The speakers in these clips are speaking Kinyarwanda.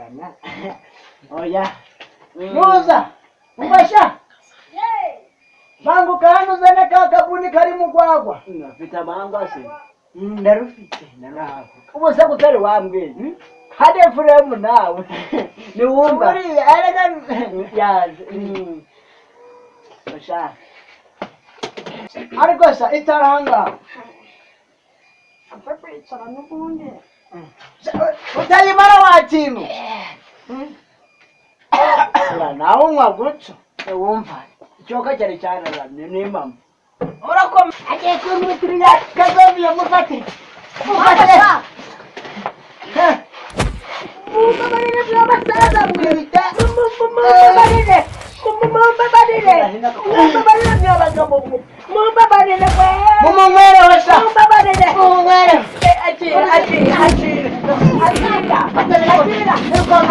Tuzavugana. Oya, nuza umfasha, banguka hano uzane ka kabuni kari mu gwagwa. Mfite amangwa se? Ndarufite, ndarufite. Ubu se kutari wambwiye kandi Efuremu nawe Niwumva. Buriya erega yaje. Basha, ariko sa itaranga. Apfa kwicara n'ubundi. Utayimara wa kintu. Nawe unywa gutyo. Niwumva. Icyoka cyari cyararamye ni mama. Urakoma. Agiye kumutiriya kazoviye, mufate, mufate. Mumbabarire mwabasaza mwe. Mwita. Mumbabarire. Mumbabarire. Mumbabarire mwabagabo mwe. Mumbabarire mwe. Mumunywere washa. Mumbabarire. Mumunywere. Akira, akira, akira. Akira. Akira.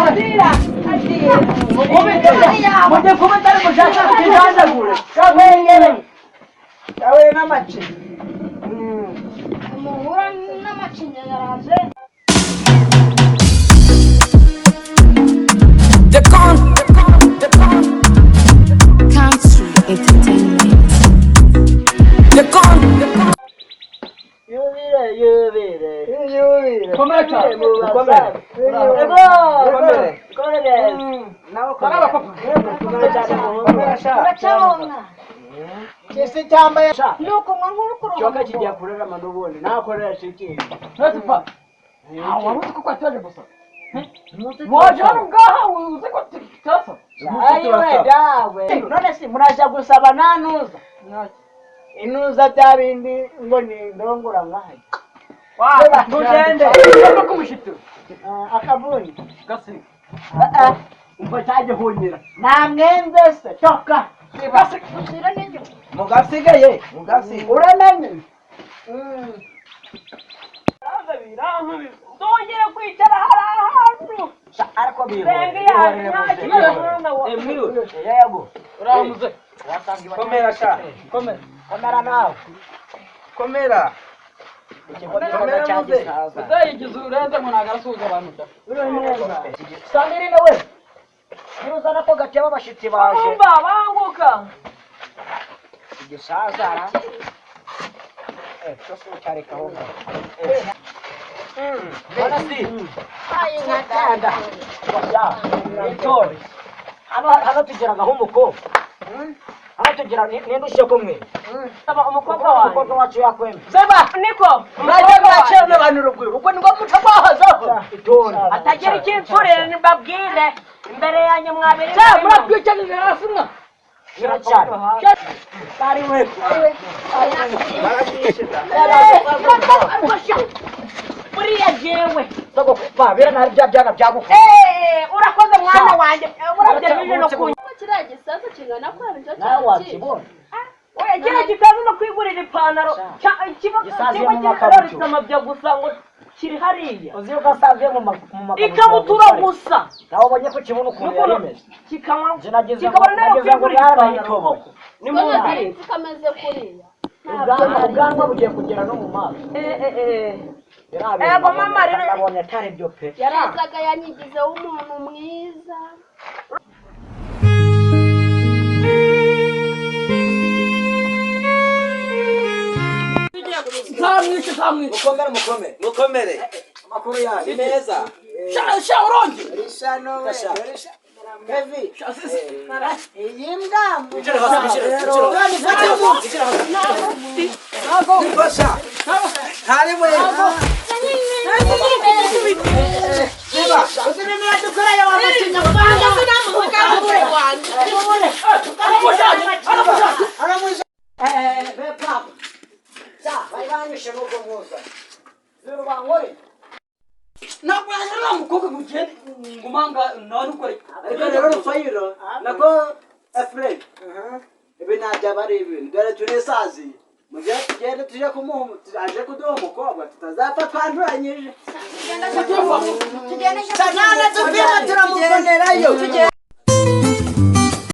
Akira. Akira. Mukubite. Mujye kubita ari mushaka kukijanjagure. Kawengere kawe n'amaci. Muhura n'amacinya yaraje. The con, the con, Country Entertainment. The con, the con. Yubire, yubire. Yubire. Komera cyane. Mu basaza. Komera. Ego. Komera. Komera. Nawe. Karaba papa. Komera cyane muhungu. Komera sha. Uracabona. Kisi cyambaye. Sha. Ni ukunywa nk'uri. Icyoka kigiye kurarama n'ubundi. Nakoresha iki? Twese pa. Ah, wari uzi ko kwataje gusa. Waje hano ngaha uzi ko tutasa. Ayiwe dawe, none si muraja gusaba nanuza inuza bya bindi ngo ni ndongora nkayo. Tugende. Ugomba kumushito. Akabuni. Gasiga. Umva cyagihunyira. Nta mwenze se toka. Gasiga. Ushyira n'igihu. Mugasigaye mugasiga. Uramenye. Nzongera kwicara hari ahantu. Ariko Renga yanjye nta kibazo mwana wa. Mwiriwe. Yego. Uramuze. Komera sha. Komera. Komera nawe. Komera. Ikigo cya gisaza. Uzayigize urenze ngo ntabwo arasuhuza abantu da. Sandrine we. Niruzana ko gateba abashitsi baje. Umva banguka. Igisaza ra. Eh, cyose ucyareka aho ngaho. Bana si. Genda. Ya. Itore. Hano hano tugeragaho umukobwa. Hano tugera ninde ushyira kumwe? Umukobwa wanjye. Umukobwa wacu yakwemye. Zeba. Niko. Mwajya mwakira n'abantu urugwiro ubwo nibwo muca mwahazaho. Itore. Atagira ikinturire mbabwire imbere yanjye mwabiri. Sha murakwicarira hasi mwa. Biracyari. Bari we. Buriya jewe. Soko ba bira na bya byana byagufu. Eh, urakoze mwana wanjye. Urabye bije no kunya. Kiriya gisasu kingana kuriya nicyo Nawe cyakira. wakibona. Oya, kiriya gisasu no kwigurira ipantaro. Kiba Gisaziye kiba mu makabutura. kirarutse amabya gusa ngo kiri hariya. Uzi yuko asanzwe mu makabutura. Ikabutura gusa. Nawe ubonye ko kibona ukuntu N'ukuntu yari imeze. kikanywa Nje nageze ngo kikabona nayo nageze ngo kwigurira ipantaro. yarayitoboye. Ni Ko mu nari nzi ko ameze kuriya. Ubwanwa bugiye kugera no mu maso. Eh eh eh. Yari Ego, mama, rero- nabonye atari byo pe. Yarazaga yanyigizeho umuntu mwiza. Nzamwica, nzamwica. Mukomere, mukomere. Mukomere. Amakuru yanyu. Ni meza. Sha sha urongeye. Rishano we. Kevi. Sha sisi. Iyi mbwa. Wicare hasi, wicare, wicare hasi. Wicare hasi. Niko sha. Ntari we. Ziba. Uzinimira dukorayo wa macinya kubanga. Eh, be papa. Sa, bari banyishe nuko muza. Zero bankore. Ntabwo yaje uriya mukobwa ngo ugende ngo umanga nawe ntukore. Ariko rero Rufayiro nako Efuremu ibi ntabyo aba ari ibintu, dore turisaziye, mujye tugende tuje kumuha, aje kuduha umukobwa tutazapfa twanduranyije. Tugende tupima turamufonerayo.